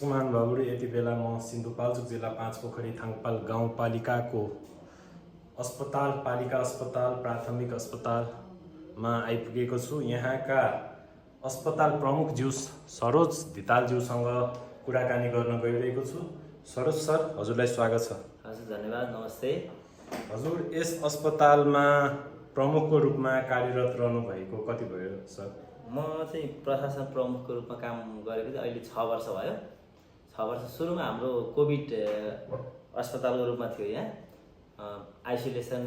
कुमान भगुडी यति बेला म सिन्धुपाल्चोक जिल्ला 5 पोखरी थाङपाल गाउँपालिकाको पालिका अस्पताल प्राथमिक अस्पतालमा आइपुगेको छु। यहाँका अस्पताल प्रमुख ज्यू सरोज धितालज्यूसँग कुराकानी गर्न गइरहेको छु। सरोज सर, हजुरलाई स्वागत छ। हजुर, धन्यवाद, नमस्ते। हजुर यस अस्पतालमा प्रमुखको रूपमा कार्यरत रहनु भएको कति भयो सर? म चाहिँ प्रशासन प्रमुखको रूपमा काम गरेको चाहिँ अहिले 6 वर्ष भयो। 6 वर्ष सुरुमा हाम्रो कोभिड अस्पतालको रूपमा थियो, यहाँ आइसोलेसन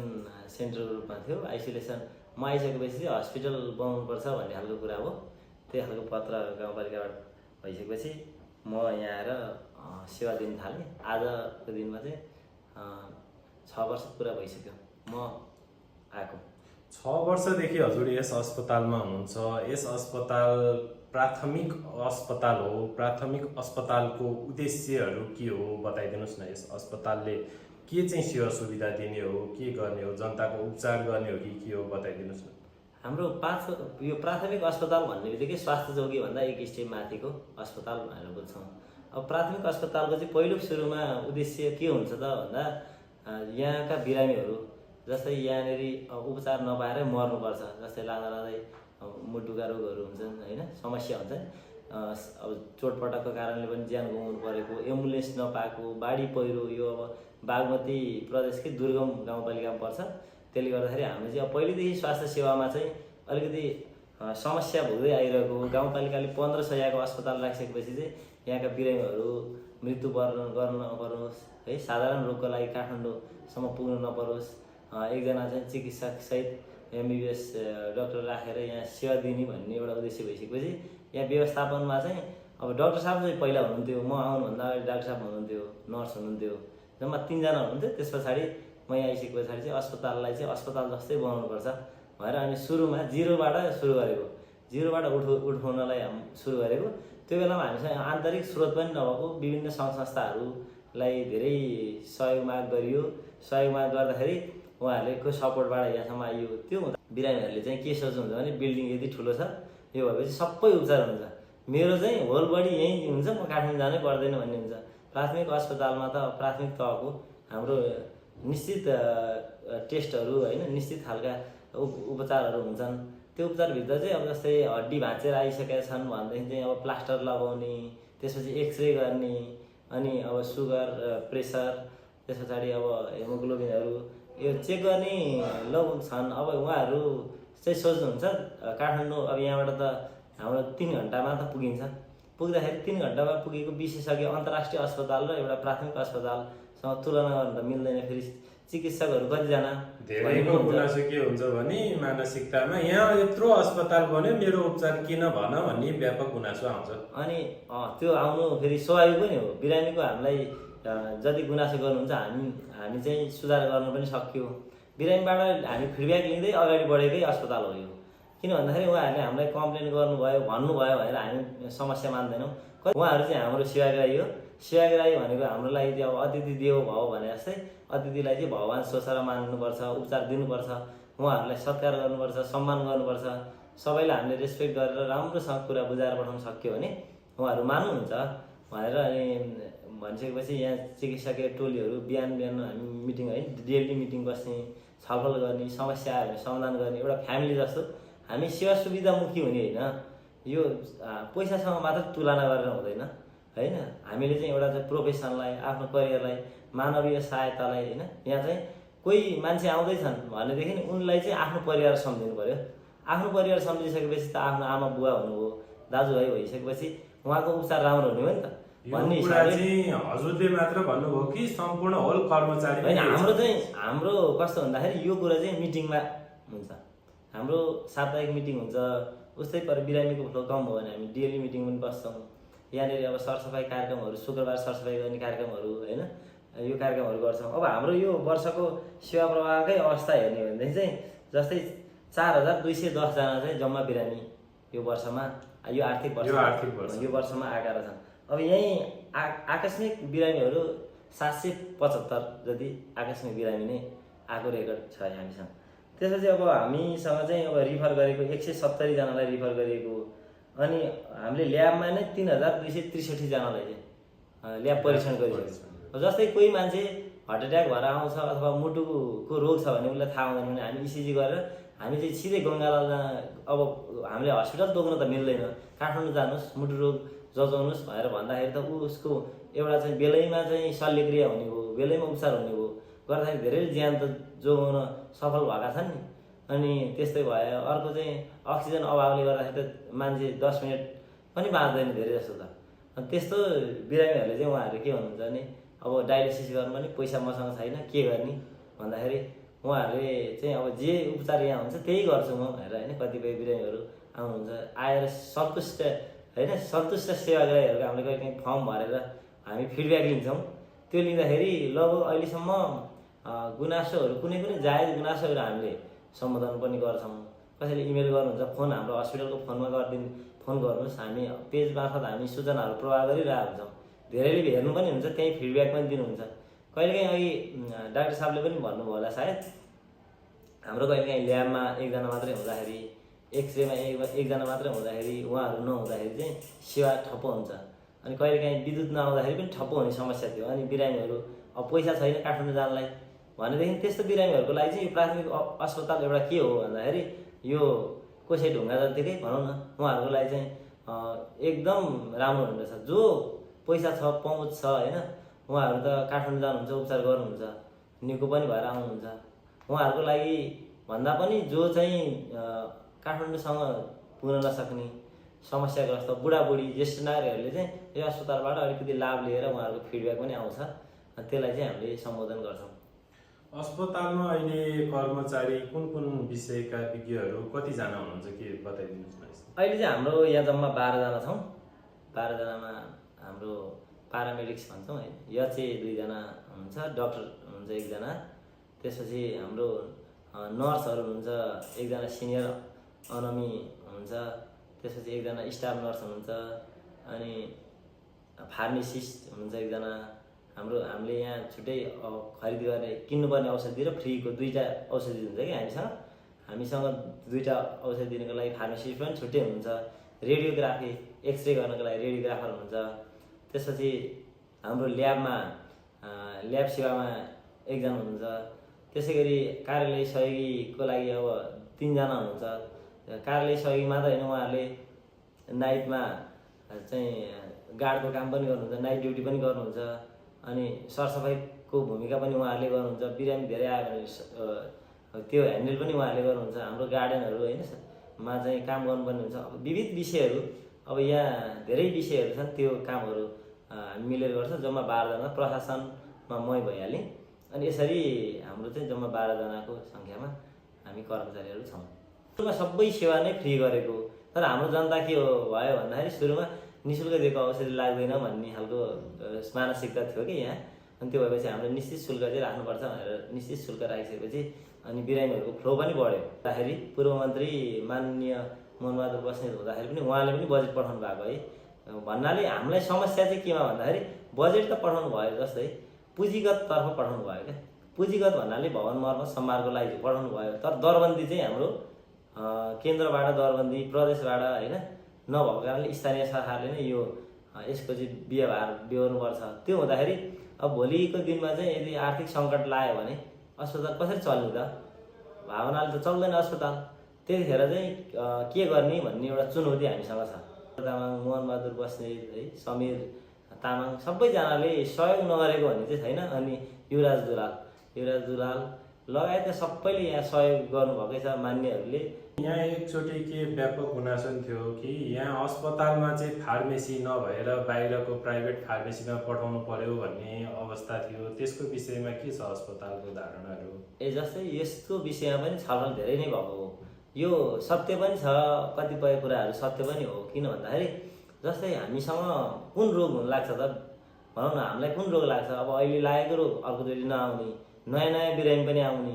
सेन्टरको रूपमा थियो। आइसोलेसन म आइसकेपछि चाहिँ हस्पिटल बनाउनुपर्छ भन्ने खालको कुरा हो। त्यही खालको पत्र गाउँपालिकाबाट भइसकेपछि म यहाँ आएर सेवा दिन थालेँ। आजको दिनमा चाहिँ 6 वर्ष पुरा भइसक्यो म आएको। 6 वर्षदेखि हजुर यस अस्पतालमा हुनुहुन्छ। यस अस्पताल प्राथमिक अस्पताल हो। प्राथमिक अस्पतालको उद्देश्यहरू के हो बताइदिनुहोस् न। यस अस्पतालले के चाहिँ सेवा सुविधा दिने हो, के गर्ने हो, जनताको उपचार गर्ने हो कि के हो बताइदिनुहोस् न। हाम्रो यो प्राथमिक अस्पताल भन्ने बित्तिकै स्वास्थ्य चौकी भन्दा एक स्टेप माथिको अस्पताल भनेर बुझ्छौँ। अब प्राथमिक अस्पतालको चाहिँ पहिलो सुरुमा उद्देश्य के हुन्छ त भन्दा यहाँका बिरामीहरू जस्तै यहाँनिर उपचार नपाएर मर्नुपर्छ, जस्तै लाँदा लाँदै मुटुका रोगहरू हुन्छन् होइन, समस्या हुन्छ। अब चोटपटकको कारणले पनि ज्यान गुमाउनु परेको, एम्बुलेन्स नपाएको, बाढी पहिरो, यो अब बागमती प्रदेशकै दुर्गम गाउँपालिकामा पर्छ। त्यसले गर्दाखेरि हामीले चाहिँ अब पहिलेदेखि स्वास्थ्य सेवामा चाहिँ अलिकति समस्या भोग्दै आइरहेको। गाउँपालिकाले 15 शय्याको अस्पताल राखिसकेपछि चाहिँ यहाँका बिरामीहरू मृत्यु गर्न नपरोस् है, साधारण रोगको लागि काठमाडौँसम्म पुग्नु नपरोस्। एकजना चाहिँ चिकित्सक सहित एमबिबिएस डक्टर राखेर यहाँ सेवा दिने भन्ने एउटा उद्देश्य भइसकेपछि यहाँ व्यवस्थापनमा चाहिँ अब डाक्टर साहब चाहिँ पहिला हुनुहुन्थ्यो, म आउनुभन्दा अगाडि डाक्टर साहब हुनुहुन्थ्यो, नर्स हुनुहुन्थ्यो, जम्मा 3 जना हुनुहुन्थ्यो। त्यस पछाडि म यहाँ आइसके पछाडि चाहिँ अस्पताललाई चाहिँ अस्पताल जस्तै बनाउनुपर्छ भनेर अनि सुरुमा जिरोबाट सुरु गरेको, जिरोबाट उठाउनलाई सुरु गरेको। त्यो बेलामा हामीसँग आन्तरिक स्रोत पनि नभएको, विभिन्न सङ्घ संस्थाहरूलाई धेरै सहयोग माग गरियो। सहयोग माग गर्दाखेरि उहाँहरूको सपोर्टबाट यहाँसम्म आइयो। त्यो हुँदा बिरामीहरूले चाहिँ के सोच्नुहुन्छ भने बिल्डिङ यति ठुलो छ, यो भएपछि सबै उपचार हुन्छ, मेरो चाहिँ होल बडी यहीँ हुन्छ, म काठमाडौँ जानै पर्दैन भन्ने हुन्छ। प्राथमिक अस्पतालमा त प्राथमिक तहको हाम्रो निश्चित टेस्टहरू होइन, निश्चित खालका उपचारहरू हुन्छन्। त्यो उपचारभित्र चाहिँ अब जस्तै हड्डी भाँचेर आइसकेका छन् भनेदेखि चाहिँ अब प्लास्टर लगाउने, त्यसपछि एक्सरे गर्ने, अनि अब सुगर प्रेसर, त्यस पछाडि अब हेमोग्लोबिनहरू यो चेक गर्ने लोक छन्। अब उहाँहरू चाहिँ सोच्नुहुन्छ काठमाडौँ अब यहाँबाट त हाम्रो 3 घन्टामा त पुगिन्छ, पुग्दाखेरि 3 घन्टामा पुगेको विशेषज्ञ अन्तर्राष्ट्रिय अस्पताल र एउटा प्राथमिक अस्पतालसँग तुलना गर्न त मिल्दैन। फेरि चिकित्सकहरू कतिजना धेरैको गुनासो के हुन्छ भने मानसिकतामा यहाँ यत्रो अस्पताल बन्यो, मेरो उपचार किन भन भन्ने व्यापक गुनासो आउँछ। अनि त्यो आउनु फेरि स्वाभाविक पनि हो। बिरामीको हामीलाई जति गुनासो गर्नुहुन्छ हामी चाहिँ सुधार गर्न पनि सक्यो। बिरामीबाट हामी फिडब्याक लिँदै अगाडि बढेकै अस्पताल हो यो। किन भन्दाखेरि उहाँहरूले हामीलाई कम्प्लेन गर्नुभयो, भन्नुभयो भनेर हामी समस्या मान्दैनौँ। उहाँहरू चाहिँ हाम्रो सेवाग्राही हो। सेवाग्राही भनेको हाम्रो लागि चाहिँ अब अतिथि देवो भव भने जस्तै अतिथिलाई चाहिँ भगवान् सोचेर मान्नुपर्छ, उपचार दिनुपर्छ, उहाँहरूलाई सत्कार गर्नुपर्छ, सम्मान गर्नुपर्छ। सबैलाई हामीले रेस्पेक्ट गरेर राम्रोसँग कुरा बुझाएर पठाउन सक्यो भने उहाँहरू मान्नुहुन्छ भनेर अनि भनिसकेपछि यहाँ चिकित्सकीय टोलीहरू बिहान हामी मिटिङ है, डेली मिटिङ बस्ने, छलफल गर्ने, समस्याहरू समाधान गर्ने, एउटा फ्यामिली जस्तो हामी सेवा सुविधामुखी हुने होइन। यो पैसासँग मात्र तुलना गरेर हुँदैन होइन। हामीले चाहिँ एउटा चाहिँ प्रोफेसनलाई, आफ्नो करियरलाई, मानवीय सहायतालाई होइन, यहाँ चाहिँ कोही मान्छे आउँदैछन् भनेदेखि उनलाई चाहिँ आफ्नो परिवार सम्झिनु पऱ्यो। आफ्नो परिवार सम्झिसकेपछि त आफ्नो आमा बुवा हुनुभयो, दाजुभाइ भइसकेपछि उहाँको उपचार राम्रो हुने हो नि त भन्ने हिसाबले हजुरले मात्र भन्नुभयो कि सम्पूर्ण होल कर्मचारी होइन। हाम्रो कस्तो भन्दाखेरि यो कुरा चाहिँ मिटिङमा हुन्छ। हाम्रो साप्ताहिक मिटिङ हुन्छ। उस्तै पर बिरामीको फ्लो कम भयो भने हामी डेली मिटिङ पनि बस्छौँ। यहाँनिर अब सरसफाइ कार्यक्रमहरू, शुक्रबार सरसफाइ गर्ने कार्यक्रमहरू होइन, यो कार्यक्रमहरू गर्छौँ। अब हाम्रो यो वर्षको सेवा प्रवाहकै अवस्था हेर्ने हो भनेदेखि चाहिँ जस्तै 4210 जना चाहिँ जम्मा बिरामी यो वर्षमा, यो आर्थिक वर्षमा आएका रहेछन्। अब यहीँ आकस्मिक बिरामीहरू 775 जति आकस्मिक बिरामी नै आएको रेकर्ड छ हामीसँग। त्यसपछि अब हामीसँग चाहिँ अब रिफर गरेको 170 जनालाई रिफर गरिएको अनि हामीले ल्याबमा नै 3263 जनालाई चाहिँ ल्याब परीक्षण गरिसक्यो। जस्तै कोही मान्छे हार्ट एट्याक भएर आउँछ अथवा मुटुको रोग छ भने उसलाई थाहा हुँदैन भने हामी इसिजी गरेर हामी चाहिँ सिधै गङ्गालाल अब हामीले हस्पिटल तोक्न त मिल्दैन, काठमाडौँ जानुहोस् मुटु रोग जचाउनुहोस् भनेर भन्दाखेरि त उसको एउटा चाहिँ बेलैमा चाहिँ शल्यक्रिया हुने भयो, बेलैमा उपचार हुने भयो, गर्दाखेरि धेरै ज्यान त जोगाउन सफल भएका छन् नि। अनि त्यस्तै भयो। अर्को चाहिँ अक्सिजन अभावले गर्दाखेरि त मान्छे 10 मिनट पनि बाँच्दैन धेरै जस्तो त। अनि त्यस्तो बिरामीहरूले चाहिँ उहाँहरू के भन्नुहुन्छ भने अब डायलिसिस गर्नु पनि पैसा मसँग छैन, के गर्ने भन्दाखेरि उहाँहरूले चाहिँ अब जे उपचार यहाँ हुन्छ त्यही गर्छु म भनेर होइन कतिपय बिरामीहरू आउनुहुन्छ। आएर सन्तुष्ट होइन सन्तुष्ट सेवाग्राहीहरूको हामीले कहिले काहीँ फर्म भरेर हामी फिडब्याक लिन्छौँ। त्यो लिँदाखेरि लगभग अहिलेसम्म गुनासोहरू कुनै पनि जायज गुनासोहरू हामीले सम्बोधन पनि गर्छौँ। कसैले इमेल गर्नुहुन्छ, फोन हाम्रो हस्पिटलको फोनमा फोन गर्नुहोस्, हामी पेज मार्फत हामी सूचनाहरू प्रवाह गरिरहेको हुन्छौँ। धेरैले हेर्नु पनि हुन्छ, त्यहीँ फिडब्याक पनि दिनुहुन्छ। कहिलेकाहीँ अघि डाक्टर साहबले पनि भन्नुभयो होला सायद, हाम्रो कहिलेकाहीँ ल्याबमा एकजना मात्रै हुँदाखेरि, एक्सरेमा एकजना मात्रै हुँदाखेरि, उहाँहरू नहुँदाखेरि चाहिँ सेवा ठप्प हुन्छ। अनि कहिलेकाहीँ विद्युत नआउँदाखेरि पनि ठप्प हुने समस्या थियो। अनि बिरामीहरू अब पैसा छैन काठमाडौँ जानलाई भनेदेखि त्यस्तो बिरामीहरूको लागि चाहिँ यो प्राथमिक अस्पताल एउटा के हो भन्दाखेरि यो कोसे ढुङ्गा जत्तिकै भनौँ न, उहाँहरूको लागि चाहिँ एकदम राम्रो हुँदछ। जो पैसा छ पहुँच छ होइन, उहाँहरू त काठमाडौँ जानुहुन्छ, उपचार गर्नुहुन्छ, निको पनि भएर आउनुहुन्छ। उहाँहरूको लागि भन्दा पनि जो चाहिँ काठमाडौँसँग पुग्न नसक्ने समस्याग्रस्त बुढाबुढी ज्येष्ठ नागरिकहरूले चाहिँ यो अस्पतालबाट अलिकति लाभ लिएर उहाँहरूको फिडब्याक पनि आउँछ। त्यसलाई चाहिँ हामीले सम्बोधन गर्छौँ। अस्पतालमा अहिले कर्मचारी कुन कुन विषयका विज्ञहरू कतिजना हुनुहुन्छ के बताइदिनुहोस् न। अहिले चाहिँ हाम्रो यहाँ जम्मा 12 जना छौँ। 12 जनामा हाम्रो पारामेडिक्स भन्छौँ है, यो चाहिँ 2 जना हुनुहुन्छ, डक्टर हुनुहुन्छ 1 जना, त्यसपछि हाम्रो नर्सहरू हुनुहुन्छ 1 जना सिनियर अनमी हुनुहुन्छ, त्यसपछि 1 जना स्टाफ नर्स हुनुहुन्छ, अनि फार्मेसिस्ट हुनुहुन्छ 1 जना। हामीले यहाँ छुट्टै खरिद गर्ने किन्नुपर्ने औषधि र फ्रीको 2टा औषधि हुन्छ कि हामीसँग 2टा औषधि दिनको लागि फार्मेसिस्ट पनि छुट्टै हुनुहुन्छ। रेडियोग्राफी एक्सरे गर्नको लागि रेडियोग्राफर हुनुहुन्छ। त्यसपछि हाम्रो ल्याब सेवामा 1 जना हुनुहुन्छ। त्यसै गरी कार्यालय सहयोगीको लागि अब 3 जना हुनुहुन्छ। कार्यालय सहयोगी मात्र होइन, उहाँहरूले नाइटमा चाहिँ गार्डको काम पनि गर्नुहुन्छ, नाइट ड्युटी पनि गर्नुहुन्छ। अनि सरसफाइको भूमिका पनि उहाँहरूले गर्नुहुन्छ। बिरामी धेरै आयो भने त्यो ह्यान्डल पनि उहाँहरूले गर्नुहुन्छ। हाम्रो गार्डनहरू होइन मा चाहिँ काम गर्नुपर्ने हुन्छ। अब विविध विषयहरू, अब यहाँ धेरै विषयहरू छन्, त्यो कामहरू हामी मिलेर गर्छौँ। जम्मा 12 जना, प्रशासनमा मै भइहालेँ। अनि यसरी हाम्रो चाहिँ जम्मा 12 जनाको सङ्ख्यामा हामी कर्मचारीहरू छौँ। सुरुमा सबै सेवा नै फ्री गरेको, तर हाम्रो जनता के भयो भन्दाखेरि सुरुमा निःशुल्क दिएको औषधि लाग्दैन भन्ने खालको मानसिकता थियो कि यहाँ। अनि त्यो भएपछि हामीले निश्चित शुल्क चाहिँ राख्नुपर्छ भनेर निश्चित शुल्क राखिसकेपछि अनि बिरामीहरूको फ्लो पनि बढ्यो। हुँदाखेरि पूर्व मन्त्री माननीय मोहनबहादुर बस्नेत हुँदाखेरि पनि उहाँले पनि बजेट पठाउनु भएको है। भन्नाले हामीलाई समस्या चाहिँ केमा भन्दाखेरि बजेट त पठाउनु भयो, जस्तै पुँजीगत तर्फ पठाउनु भयो क्या। पुँजीगत भन्नाले भवन मर्मत सम्हारको लागि पठाउनु भयो, तर दरबन्दी चाहिँ हाम्रो केन्द्रबाट दरबन्दी, प्रदेशबाट होइन नभएको कारणले स्थानीय सरकारले नै यसको चाहिँ व्यवहार बेहोर्नुपर्छ। त्यो हुँदाखेरि अब भोलिको दिनमा चाहिँ यदि आर्थिक सङ्कट लाग्यो भने अस्पताल कसरी चल्ने त? भावनाले त चल्दैन अस्पताल। त्यतिखेर चाहिँ के गर्ने भन्ने एउटा चुनौती हामीसँग छ। तामाङ, मोहनबहादुर बस्नेत है, समीर तामाङ सबैजनाले सहयोग नगरेको भन्ने चाहिँ छैन। अनि युवराज दुलाल लगायतका सबैले यहाँ सहयोग गर्नुभएकै छ मान्यहरूले। यहाँ एकचोटि के व्यापक गुनासो थियो कि यहाँ अस्पतालमा चाहिँ फार्मेसी नभएर बाहिरको प्राइभेट फार्मेसीमा पठाउनु पर्यो भन्ने अवस्था थियो। त्यसको विषयमा के छ अस्पतालको धारणाहरू? जस्तै यस्तो विषयमा पनि छलफल धेरै नै भएको हो। यो सत्य पनि छ, कतिपय कुराहरू सत्य पनि हो। किन भन्दाखेरि जस्तै हामीसँग कुन रोग हुन लाग्छ त भनौँ न, हामीलाई कुन रोग लाग्छ, अब अहिले लागेको रोग अर्कोचोटि नआउने, नयाँ बिरामी पनि आउने।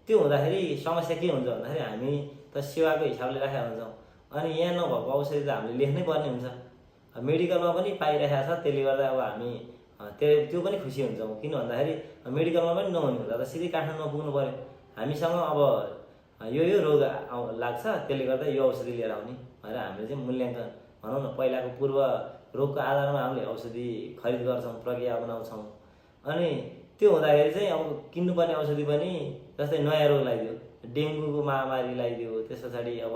त्यो हुँदाखेरि समस्या के हुन्छ भन्दाखेरि हामी त सेवाको हिसाबले राखेका हुन्छौँ। अनि यहाँ नभएको औषधि त हामीले लेख्नै पर्ने हुन्छ। मेडिकलमा पनि पाइरहेको छ, त्यसले गर्दा अब हामी त्यो पनि खुसी हुन्छौँ। किन भन्दाखेरि मेडिकलमा पनि नहुने हुँदा त सिधै काठमाडौँमा पुग्नु पऱ्यो। हामीसँग अब यो रोग लाग्छ, त्यसले गर्दा यो औषधि लिएर आउने भनेर हामीले चाहिँ मूल्याङ्कन भनौँ न, पहिलाको पूर्व रोगको आधारमा हामीले औषधि खरिद गर्छौँ, प्रक्रिया अपनाउँछौँ। अनि त्यो हुँदाखेरि चाहिँ अब किन्नुपर्ने औषधि पनि जस्तै नयाँ रोग लगाइदियो, डेङ्गुको महामारी लगाइदियो, त्यस पछाडि अब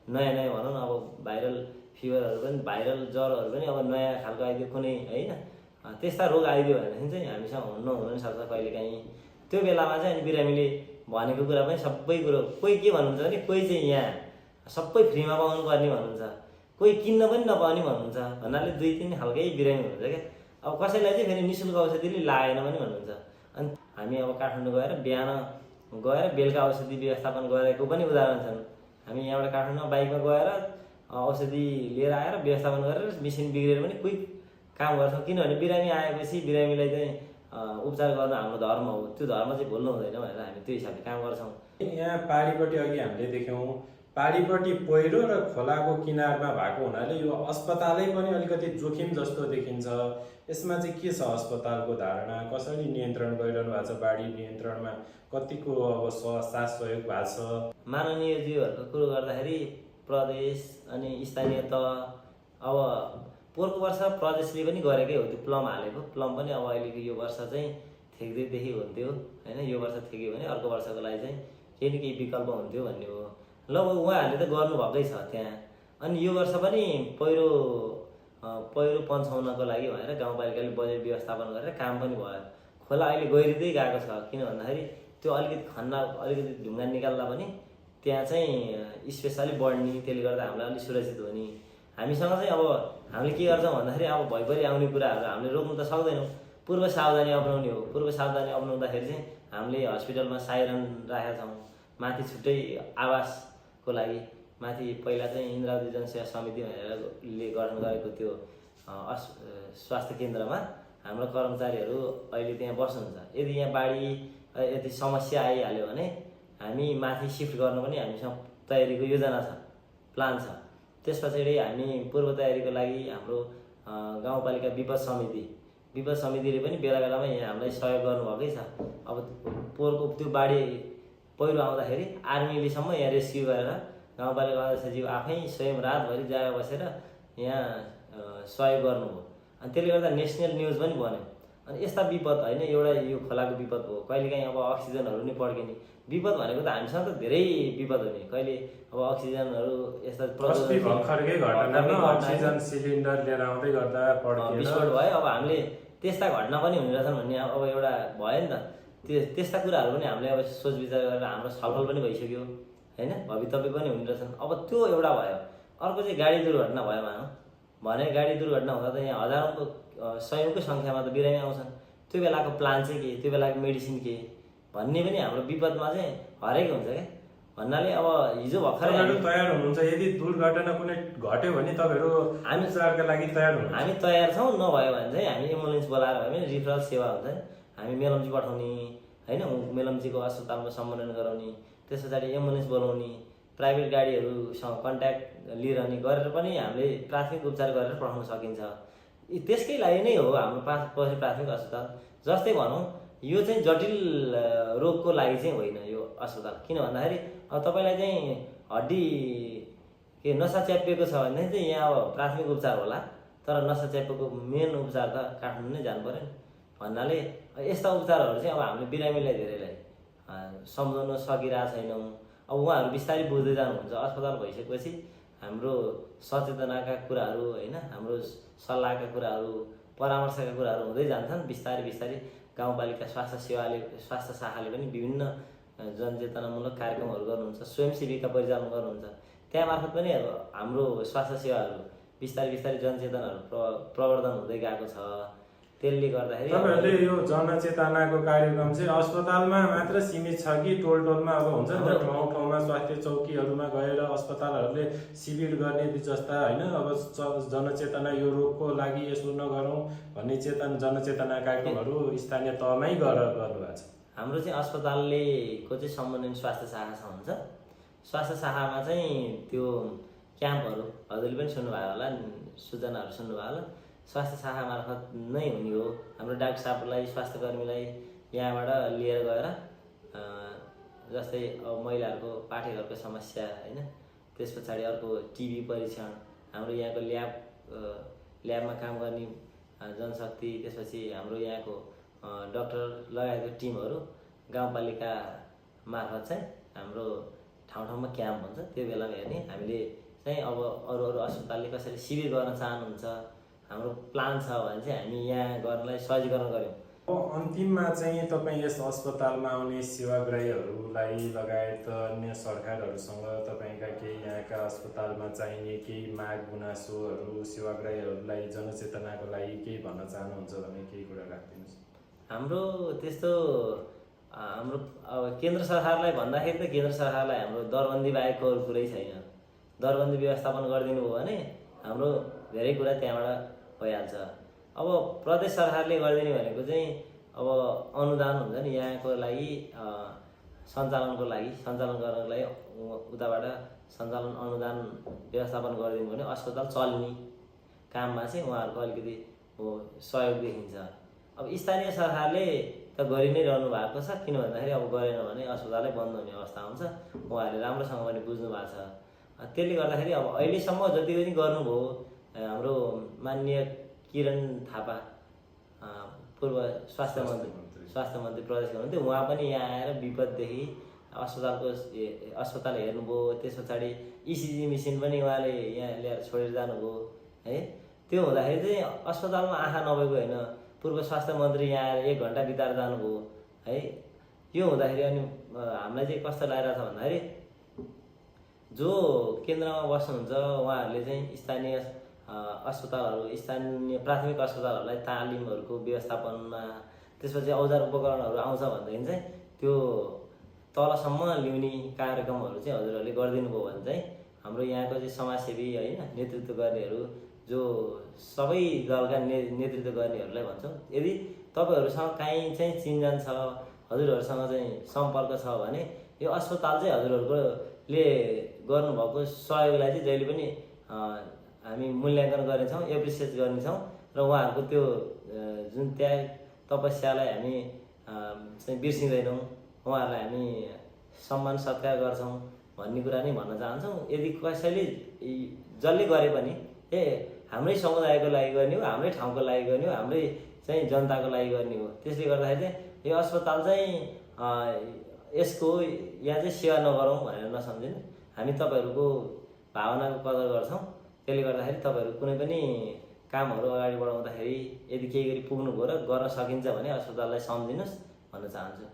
नयाँ नयाँ भनौँ न, अब भाइरल फिभरहरू पनि, भाइरल ज्वरोहरू पनि अब नयाँ खालको आइदियो कुनै, होइन? त्यस्ता रोग आइदियो भनेदेखि चाहिँ हामीसँग हुन पनि सक्छ कहिलेकाहीँ। त्यो बेलामा चाहिँ अनि बिरामीले भनेको कुरा पनि सबै कुरो, कोही के भन्नुहुन्छ भने कोही चाहिँ यहाँ सबै फ्रीमा पाउनु पर्ने भन्नुहुन्छ, कोही किन्न पनि नपाउने भन्नुहुन्छ। भन्नाले 2-3 खालकै बिरामी हुनुहुन्छ क्या। अब कसैलाई चाहिँ फेरि निःशुल्क औषधिले लागेन पनि भन्नुहुन्छ। अनि हामी अब काठमाडौँ गएर बिहान गएर बेलुका औषधि व्यवस्थापन गरेको पनि उदाहरण छन्। हामी यहाँबाट काठमाडौँमा बाइकमा गएर औषधि लिएर आएर व्यवस्थापन गरेर मेसिन बिग्रेर पनि क्विक काम गर्छौँ। किनभने बिरामी आएपछि बिरामीलाई चाहिँ उपचार गर्न हाम्रो धर्म हो, त्यो धर्म चाहिँ भुल्नु हुँदैन भनेर हामी त्यो हिसाबले काम गर्छौँ। यहाँ पारीपट्टि अघि हामीले देख्यौँ, पारीपट्टि पहिरो र खोलाको किनारमा भएको हुनाले यो अस्पतालै पनि अलिकति जोखिम जस्तो देखिन्छ। यसमा चाहिँ के छ अस्पतालको धारणा, कसरी नियन्त्रण गरिरहनु भएको छ? बाढी नियन्त्रणमा कतिको अब साथ सहयोग भएको छ? माननीयज्यूहरूको कुरो गर्दाखेरि प्रदेश अनि स्थानीय तह, अब पोहोरको वर्ष प्रदेशले पनि गरेकै हो त्यो प्लम हालेको। प्लम पनि अब अहिलेको यो वर्ष चाहिँ थेक्दैदेखि हुन्थ्यो, होइन? यो वर्ष थेक्यो भने अर्को वर्षको लागि चाहिँ केही न केही विकल्प हुन्थ्यो भन्ने हो। ल उहाँहरूले त गर्नुभएकै छ त्यहाँ। अनि यो वर्ष पनि पहिरो पन्छाउनको लागि भनेर गाउँपालिकाले बजेट व्यवस्थापन गरेर काम पनि भयो। खोला अहिले गहिरिँदै गएको छ, किन भन्दाखेरि त्यो अलिकति ढुङ्गा निकाल्दा पनि त्यहाँ चाहिँ स्पेसली बढ्ने, त्यसले गर्दा हामीलाई अलिक सुरक्षित हुने। हामीसँग चाहिँ अब हामीले के गर्छौँ भन्दाखेरि अब भइपरि आउने कुराहरू हामीले रोक्नु त सक्दैनौँ, पूर्व सावधानी अपनाउने हो। पूर्व सावधानी अपनाउँदाखेरि चाहिँ हामीले हस्पिटलमा साइरन राखेका छौँ, माथि छुट्टै आवासको लागि माथि पहिला चाहिँ इन्द्रावती जनसेवा समिति भनेर गठन गरेको त्यो स्वास्थ्य केन्द्रमा हाम्रो कर्मचारीहरू अहिले त्यहाँ बस्नुहुन्छ। यदि यहाँ बाढी यदि समस्या आइहाल्यो भने हामी माथि सिफ्ट गर्नु पनि हामीसँग तयारीको योजना छ, प्लान छ। त्यस पछाडि हामी पूर्व तयारीको लागि हाम्रो गाउँपालिका विपद समितिले पनि बेला बेलामा यहाँ हामीलाई सहयोग गर्नुभएकै छ। अब पोहोरको त्यो बाढी पहिरो आउँदाखेरि आर्मीलेसम्म यहाँ रेस्क्यु गरेर गाउँपालिका अध्यक्षज्यू आफै स्वयं रातभरि जागा बसेर यहाँ सहयोग गर्नुभयो। अनि त्यसले गर्दा नेसनल न्युज पनि बन्यो। अनि यस्ता विपद, होइन, एउटा यो खोलाको विपद हो, कहिलेकाहीँ अब अक्सिजनहरू नि पड्किने विपद भनेको त हामीसँग त धेरै विपद हुने। कहिले अब अक्सिजनहरू यस्ता भर्खरकै घटनामा अक्सिजन सिलिन्डर लिएर आउँदै गर्दा विस्फोट भयो। अब हामीले त्यस्ता घटना पनि हुने रहेछन् भन्ने अब एउटा भयो नि त। त्यस्ता कुराहरू पनि हामीले अब सोच विचार गरेर हाम्रो छलफल पनि भइसक्यो, होइन? भवितव्य पनि हुने रहेछन्। अब त्यो एउटा भयो। अर्को चाहिँ गाडी दुर्घटना भयो भनौँ भने, गाडी दुर्घटना हुँदा त यहाँ हजारौँको सयौँको सङ्ख्यामा त बिरामी आउँछन्। त्यो बेलाको प्लान चाहिँ के, त्यो बेलाको मेडिसिन के भन्ने पनि हाम्रो विपदमा चाहिँ हरेक हुन्छ क्या। भन्नाले अब हिजो भर्खरै तयार हुनुहुन्छ, यदि दुर्घटना कुनै घट्यो भने तपाईँहरू हामी उपचारका लागि तयार हुनुहुन्छ? हामी तयार छौँ। नभयो भने चाहिँ हामी एम्बुलेन्स बोलाएर भयो भने रिफरल सेवा हुन्छ, हामी मेलम्ची पठाउने, होइन? मेलम्चीको अस्पतालमा सम्बोधन गराउने, त्यस पछाडि एम्बुलेन्स बोलाउने, प्राइभेट गाडीहरूसँग कन्ट्याक्ट लिइरहने गरेर पनि हामीले प्राथमिक उपचार गरेर पठाउन सकिन्छ। त्यसकै लागि नै हो हाम्रो प्राथमिक अस्पताल। जस्तै भनौँ यो चाहिँ जटिल रोगको लागि चाहिँ होइन यो अस्पताल। किन भन्दाखेरि अब तपाईँलाई चाहिँ हड्डी के नसा च्यापिएको छ भनेदेखि चाहिँ यहाँ अब प्राथमिक उपचार होला, तर नसा च्यापिएको मेन उपचार त काठमाडौँ नै जानु पऱ्यो नि। भन्नाले यस्ता उपचारहरू चाहिँ अब हामीले बिरामीलाई धेरैलाई सम्झाउन सकिरहेको छैनौँ। अब उहाँहरू बिस्तारै बुझ्दै जानुहुन्छ। अस्पताल भइसकेपछि हाम्रो सचेतनाका कुराहरू, होइन, हाम्रो सल्लाहका कुराहरू, परामर्शका कुराहरू हुँदै जान्छन् बिस्तारै बिस्तारै। गाउँपालिका स्वास्थ्य शाखाले पनि विभिन्न जनचेतनामूलक कार्यक्रमहरू गर्नुहुन्छ, स्वयंसेवीका परिचालन गर्नुहुन्छ। त्यहाँ मार्फत पनि अब हाम्रो स्वास्थ्य सेवाहरू बिस्तारै बिस्तारै जनचेतनाहरू प्रवर्धन हुँदै गएको छ। त्यसले गर्दाखेरि तपाईँहरूले यो जनचेतनाको कार्यक्रम चाहिँ अस्पतालमा मात्र सीमित छ कि टोल टोलमा अब हुन्छ नि त, ठाउँ ठाउँमा स्वास्थ्य चौकीहरूमा गएर अस्पतालहरूले शिविर गर्ने जस्ता, होइन, अब जनचेतना यो रोगको लागि यसो नगरौँ भन्ने जनचेतना कार्यक्रमहरू स्थानीय तहमै गर्नुभएको छ? हाम्रो चाहिँ अस्पतालको चाहिँ सम्बन्धित स्वास्थ्य शाखा हुन्छ। स्वास्थ्य शाखामा चाहिँ त्यो क्याम्पहरू हजुरले पनि सुन्नुभयो होला, सूचनाहरू सुन्नुभयो होला, स्वास्थ्य शाखा मार्फत नै हुने हो। हाम्रो डाक्टर साहबलाई, स्वास्थ्य कर्मीलाई यहाँबाट लिएर गएर जस्तै अब महिलाहरूको पाठेघरको समस्या, होइन, त्यस पछाडि अर्को टिबी परीक्षण, हाम्रो यहाँको ल्याबमा काम गर्ने जनशक्ति, त्यसपछि हाम्रो यहाँको डाक्टर लगायतको टिमहरू गाउँपालिका मार्फत चाहिँ हाम्रो ठाउँमा क्याम्प हुन्छ। त्यो बेलामा हेर्ने हामीले चाहिँ अब अरू अस्पतालले कसैले शिविर गर्न चाहनुहुन्छ, हाम्रो प्लान छ भने चाहिँ हामी यहाँ गर्नलाई सहजीकरण गऱ्यौँ। अन्तिममा चाहिँ तपाईँ यस अस्पतालमा आउने सेवाग्राहीहरूलाई लगायत अन्य सरकारहरूसँग तपाईँका केही यहाँका अस्पतालमा चाहिने केही माग गुनासोहरू सेवाग्राहीहरूलाई जनचेतनाको लागि केही भन्न चाहनुहुन्छ भने केही कुरा राखिदिनुहोस्। हाम्रो त्यस्तो हाम्रो अब केन्द्र सरकारलाई भन्दाखेरि त केन्द्र सरकारलाई हाम्रो दरबन्दी बाहेकको अरू कुरै छैन। दरबन्दी व्यवस्थापन गरिदिनु भयो भने हाम्रो धेरै कुरा त्यहाँबाट भइहाल्छ। अब प्रदेश सरकारले गरिदिने भनेको चाहिँ अब अनुदान हुन्छ नि, यहाँको लागि सञ्चालन गर्नको लागि उताबाट सञ्चालन अनुदान व्यवस्थापन गरिदिनु भने अस्पताल चल्ने काममा चाहिँ उहाँहरूको अलिकति सहयोग देखिन्छ। अब स्थानीय सरकारले त गरि नै रहनु भएको छ, किन भन्दाखेरि अब गरेन भने अस्पतालै बन्द हुने अवस्था हुन्छ। उहाँहरूले राम्रोसँग पनि बुझ्नु भएको छ। त्यसले गर्दाखेरि अब अहिलेसम्म जति पनि गर्नुभयो हाम्रो माननीय किरण थापा पूर्व स्वास्थ्य मन्त्री प्रदेशको हुनुहुन्थ्यो, उहाँ पनि यहाँ आएर विपददेखि अस्पताल हेर्नुभयो। त्यस पछाडि इसिजी मेसिन पनि उहाँले यहाँ ल्याएर छोडेर जानुभयो है। त्यो हुँदाखेरि चाहिँ अस्पतालमा आँखा नभएको होइन, पूर्व स्वास्थ्य मन्त्री यहाँ आएर 1 घन्टा बिताएर जानुभयो है। यो हुँदाखेरि अनि हामीलाई चाहिँ कस्तो लागिरहेको छ भन्दाखेरि जो केन्द्रमा बस्नुहुन्छ उहाँहरूले चाहिँ स्थानीय अस्पतालहरू, स्थानीय प्राथमिक अस्पतालहरूलाई तालिमहरूको व्यवस्थापनमा, त्यसपछि औजार उपकरणहरू आउँछ भनेदेखि चाहिँ त्यो तलसम्म ल्याउने कार्यक्रमहरू चाहिँ हजुरहरूले गरिदिनु भयो भने चाहिँ हाम्रो यहाँको चाहिँ समाजसेवी होइन नेतृत्व गर्नेहरू, जो सबै दलका नेतृत्व गर्नेहरूलाई भन्छौँ, यदि तपाईँहरूसँग काहीँ चाहिँ चिन्जान छ, हजुरहरूसँग चाहिँ सम्पर्क छ भने यो अस्पताल चाहिँ हजुरहरूले गर्नुभएको सहयोगलाई चाहिँ जहिले पनि हामी मूल्याङ्कन गर्नेछौँ, एप्रिसिएट गर्नेछौँ र उहाँहरूको त्यो जुन त्याग तपस्यालाई हामी चाहिँ बिर्सिँदैनौँ, उहाँहरूलाई हामी सम्मान सत्कार गर्छौँ भन्ने कुरा नै भन्न चाहन्छौँ। यदि कसैले जसले गरे पनि हाम्रै समुदायको लागि गर्ने हो, हाम्रै ठाउँको लागि गर्ने हो, हाम्रै चाहिँ जनताको लागि गर्ने हो। त्यसले गर्दाखेरि चाहिँ यो अस्पताल चाहिँ यसको यहाँ चाहिँ सेवा नगरौँ भनेर नसम्झिनु, हामी तपाईँहरूको भावनाको कदर गर्छौँ। त्यसले गर्दाखेरि तपाईँहरू कुनै पनि कामहरू अगाडि बढाउँदाखेरि यदि केही गरी पुग्नुभयो र गर्न सकिन्छ भने अस्पताललाई सम्झिनुहोस् भन्न चाहन्छु।